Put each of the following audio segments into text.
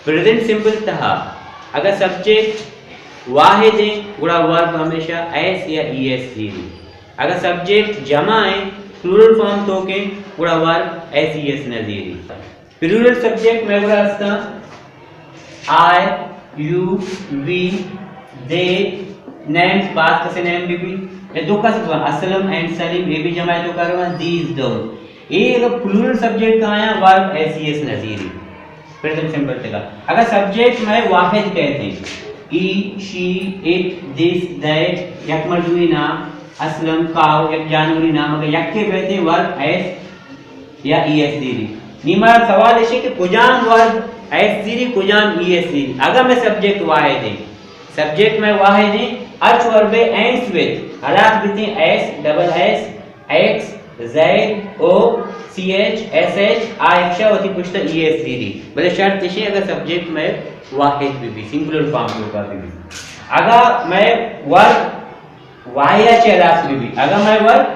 Present simple تہا اگاں سبجیکٹ واحد ایں، گڑا ورب ہمیشہ ایس یا ای ایس زیری۔ اگاں سبجیکٹ جمع ایں، پلورل فارم توکیں، گڑا ورب ایس ای ایس نہ زیری۔ پلورل سبجیکٹ مئے گورا ہستاں، آئی، یو، وی، دے، نیمز، باز کسے نیم بہ بی، یا دو کس بہ بی، اسلم اینڈ سلیم، اے بی جمع توکا رواں، دیز، دوز۔ اے اگاں پلورل سبجیکٹ آیاں، ورب ایس ای ایس نہ زیری۔ پریزنٹ سمپل تہا۔ اگاں سبجیکٹ مئے واحد کئیت، ہی، شی، اٹ، دس، دیٹ، یک مردمی نام، اسلم، کاؤ، یک جانوری نام، اگاں یکے بیت، ورب ایس یا ای ایس زیری۔ نی مارا سوال ایش کہ کجام ورب ایس زیری، کجام ای ایس زیری۔ اگاں مئے سبجیکٹ واحد ایں، سبجیکٹ مئے واحد ایں، ہرچ وربے اینڈز بیت، ہلاس بیتیں S, double S, X, Z, O, C H, S H, آ ایکشا وتی پشتا ای ایس زیری۔ بلے شرط ایش ایں اگاں سبجیکٹ مئے واحد بہ بی، سنگولر فارم توکا بہ بی۔ اگاں مئے ورب وائی ءَ چہ ہلاس بہ بیت۔ اگاں مئے ورب،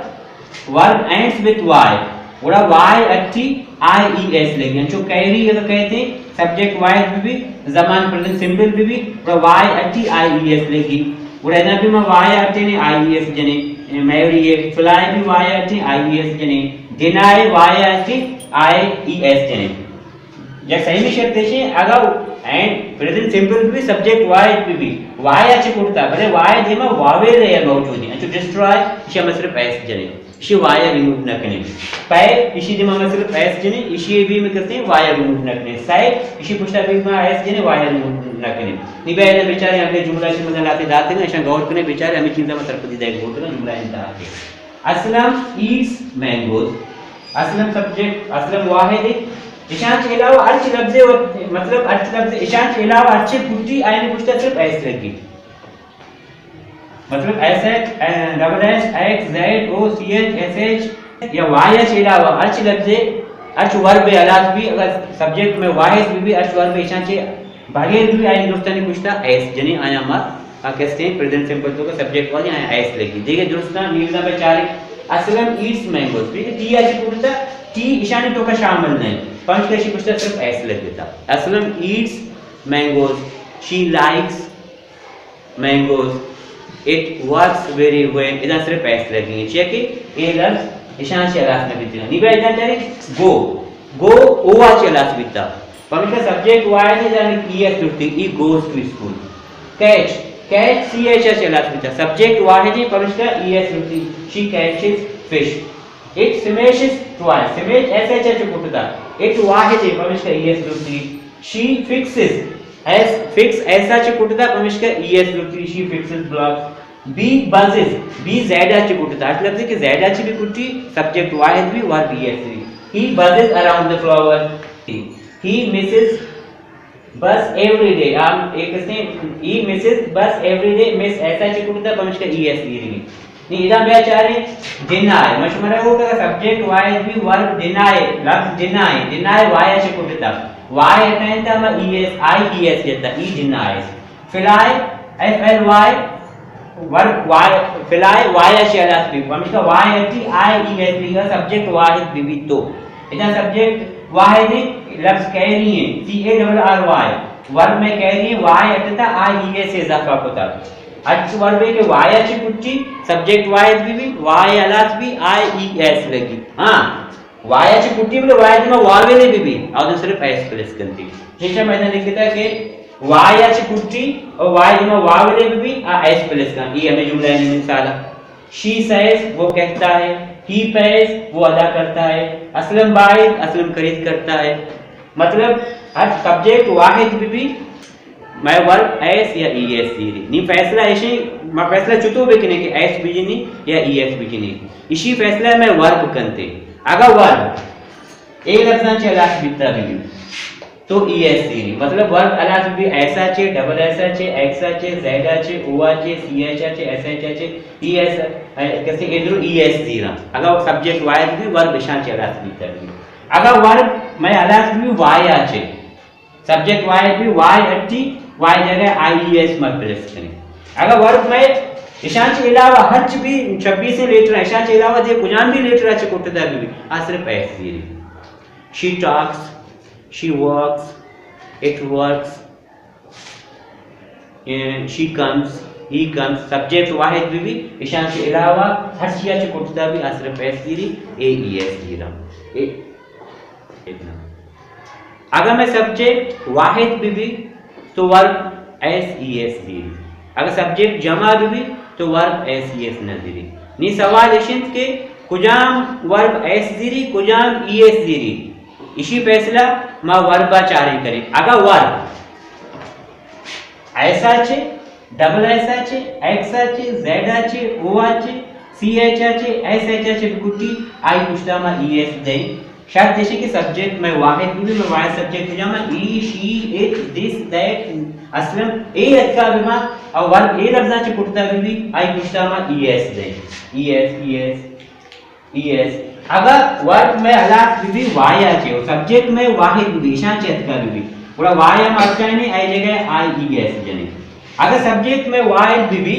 ورب اینڈز وتھ وائی، گڑا وائی ءَ ٹی آئی ای ایس لگی۔ انچو کیری اگاں کئیت، سبجیکٹ واحد بہ بیت، زمان پریزنٹ سمپل بہ بیت، گڑا وائی ءَ ٹی آئی ای ایس لگی۔ گڑا ادا بھی ما وائی ءَ ٹی آئی ای ایس جنیں، میری اے فلائی بھی وائی ءَ ٹی آئی ای ایس جنیں، ڈینائی وائی ءَ ٹی آئی ای ایس جنیں۔ یک سیمی شرط ایش ایں، اگاں اینڈ پریزنٹ سمپل بہ بیت، سبجیکٹ واحد بہ بیت، وائی ءَ چہ کرتا، بلے وائی ءِ دیما واویل اے موجود ایں، انچو ڈسٹرائے، ایشی ءَ ما صرف ایس جنیں، ایشی وائی ءَ ریموو نہ کنیں۔ پے، ایشی دیما ما صرف ایس جنیں، ایشی ءَ بھی ما کسیں وائی ءَ ریموو نہ کنیں۔ سائے، ایشی پشتا بھی ما ایس جنیں، وائی ءَ ریموو نہ کنیں۔ نی بیا ادا بچارے ہمے جملہ کہ منا لہتے داتگ اَنت، ایشاں غور کنیں، بچارے ہمے چیزاں ما سرپدی دئیگ لوٹگ ایں، جملہ انتہا کے۔ Aslam eats mangoes. Aslam subject, Aslam واحد ایں۔ ایشاں چہ علاوہ ہرچ لفظے و-، مطلب ہرچ لفظے، ایشاں چہ علاوہ ہرچے پٹی آئینی پشتا صرف ایس لگی۔ مطلب ایس ایچ، اے، double S, X, Z, O, C H, S H یا وائی ءَ چہ علاوہ ہرچ لفظے، ہرچ وربے ہلاس بی، اگاں سبجیکٹ مئے واحد بہ بیت، ہرچ وربے ایشاں چہ بغیر دوئیں آئی درستانی پشتا ایس جنیں، آیاں ما آ کسیں پریزنٹ سمپل توکا سبجیکٹ واحد ایں، آیاں ایس لگی۔ دگہ درستاں نی ادا بچارے، اسلم ایٹس مینگوز، ٹھیک ہے، ٹی ءَ چہ کرتا، ٹی ایشانی توکا شامل نہ ایں، پمشکا ایشی پشتا صرف ایس لگتا۔ Aslam eats mangoes, she likes mangoes, it works very well, ادا صرف ایس لگی ایں، چیا کہ اے لفظ ایشاں چہ ہلاس نہ بیتگ۔ نی بیا ادا چارے گو، گو او ءَ چہ ہلاس بیتا۔ پمشکا سبجیکٹ واحد ایں، یعنی ای ایس زرتی، he goes to school۔ Catch, catch C H ءَ چہ ہلاس بیتا۔ سبجیکٹ واحد ایں، پمشکا ای ایس زرتی، she catches fish۔ It smashes toy, smash S H ءَ چہ کٹتا۔ اٹ واحد ایں، پمشکا ای ایس زرتی۔ She fixes, S, fix S ءَ چہ کٹتا، پمشکا ای ایس زرتی، she fixes blocks. Bee buzzes, B Z ءَ چہ کٹتا۔ ہرچ لفظے کہ زیڈ ءَ چہ بہ کٹی، سبجیکٹ واحد بی، ورب ای S be. He buzzes around the flower. He misses bus every day. آ، اے کسیں، he misses bus every day. مس ایس ءَ چہ کٹتا، پمشکا ای ایس زیری۔ نی ادا بیا چارے ڈینائی۔ ما شمارا گوشت کہ سبجیکٹ واحد بی، ورب ڈینائی، لفظ ڈینائی، ڈینائی وائی ءَ چہ کٹتا۔ وائی ءَ ٹائنتا، ما E S, I E S جتا، he denies. Fly, F L Y, verb Y, fly Y ءَ چہ ہلاس بی، پمشکا وائی ءَ ٹی آئی ای ایس بی، سبجیکٹ واحد بہ بیت تو۔ ادا سبجیکٹ واحد ایں، لفظ کیری ایں، سی اے ڈبل آر وائی، ورب مئے کیری ایں، وائی ءَ ٹائنتا، آئی ای ایس اضافہ کتا۔ ہرچ وربے کہ وائی ءَ چہ کٹی، سبجیکٹ واحد بہ بی، وائی ہلاس بی، آئی ای ایس لگی۔ ہاں، وائی ءَ چہ کٹی بلے وائی ءِ دیما واویلے بہ بی، آ دو صرف ایس پلس کنتی۔ چیچا میں نے لکھتا کہ وائی ءَ چہ کٹی اور وائی ءِ دیما واویلے بہ بی، آ ایس پلس کن۔ یہ ہمیں جملہ ہے مثال۔ She says، وہ کہتا ہے۔ He pays، وہ ادا کرتا ہے۔ اسلم buys، اسلم خرید کرتا ہے۔ مطلب، ہر سبجیکٹ واحد بہ بی، مئے ورب ایس یا ای ایس زیری۔ نی فیصلہ ایشی، ما فیصلہ چطور بکنیں کہ ایس بجنی یا ای ایس بجنی؟ ایشی فیصلہ مئے ورب کنتے۔ اگاں ورب اے لفظاں چہ ہلاس بیتا بہ بی، تو ای ایس زیری۔ مطلب ورب ہلاس بہ بی ایس ءَ چہ، ڈبل ایس ءَ چہ، ایکس ءَ چہ، زیڈ ءَ چہ، او ءَ چہ، سی ایچ ءَ چہ، ایس ایچ ءَ چہ، ای ایس، کسے ادرو ای ایس زیراں۔ اگاں سبجیکٹ واحد بہ بی، ورب ایشاں چہ ہلاس بیتا بہ بی۔ اگاں ورب مئے ہلاس بہ بی وائی ءَ چہ، سبجیکٹ واحد بہ بی، وائی ءَ ٹی، وائی ءِ جگہ آئی ای ایس ما پلس کنیں۔ اگاں ورب مئے ایشاں چہ علاوہ ہرچ بی چھبیسیں لیٹر، ایشاں چہ علاوہ دگہ کجام بی لیٹر ءَ چہ کٹتا بہ بی، آ صرف ایس زیری۔ She talks, she walks, It works. She comes, he comes. Subject واحد بہ بی، ایشاں چہ علاوہ ہر چیا چہ کٹتا بی، آ صرف ایس زیری، اے ای ایس زیرا۔ اے، اگاں مئے سبجیکٹ واحد بہ بی تو ورب ایس ای ایس زیری۔ اگاں سبجیکٹ جمع بہ بی تو ورب ایس ای ایس نہ زیری۔ نی سوال اش انت کہ کجام ورب ایس زیری، کجام ای ایس زیری؟ ایشی فیصلہ ما وربا چاریں کنیں۔ اگاں ورب ایس ءَ چہ، ڈبل ایس ءَ چہ، ایکس ءَ چہ، زیڈ ءَ چہ، او ءَ چہ، سی ایچ ءَ چہ، ایس ایچ ءَ چہ بکٹی، آئی پشتا ما ای ایس دئیں۔ شرط ایش کہ سبجیکٹ مئے واحد بہ بی، مئے واحد سبجیکٹ کجام ایں؟ ای، شی، اٹ، دس، دیٹ، اسلم، اے اتکا بہ باں، او ورب اے لفظاں چہ کٹتا بہ بی، آئی پشتا ما ای ایس دئیں۔ E S, E S. E S. اگاں ورب مئے ہلاس بہ بی وائی ءَ چہ، و سبجیکٹ مئے واحد بہ بی، ایشاں چہ اتکا بہ بی، گڑا وائی ءَ ما اتکا نے، آئی جگہ آئی ای ایس جنے۔ اگاں سبجیکٹ مئے واحد بہ بی،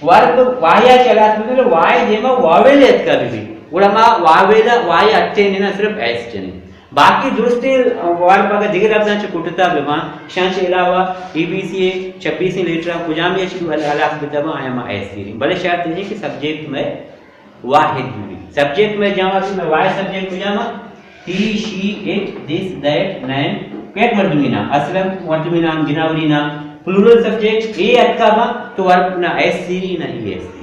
ورب وائی ءَ چہ ہلاس بہ بی، گڑا وائی دیما واویل اتکا بہ بی، گڑا ما واویل ءَ وائی ءَ اٹے نے، نہ صرف ایس جنے۔ باقی درستیں ورب اگاں دگہ لفظاں چہ کٹتا بہ باں، ایشاں چہ علاوہ اے بی سی ءِ چھبیسیں لیٹراں کجامی ءَ چہ ہلاس بتا باں، آیا ما ایس زیریں۔ بلے شرط اے کہ سبجیکٹ مئے واحد بہ بی۔ سبجیکٹ مئے جمع بہ بی، مئے واحد سبجیکٹ کجام ایں؟ ہی، شی، اٹ، دس، دیٹ، نیم، یک مردمی نام، اسلم مردمی نام، جناوری نام، پلورل سبجیکٹ، اے اتکا باں تو ورب نہ ایس زیری نہ ای ایس۔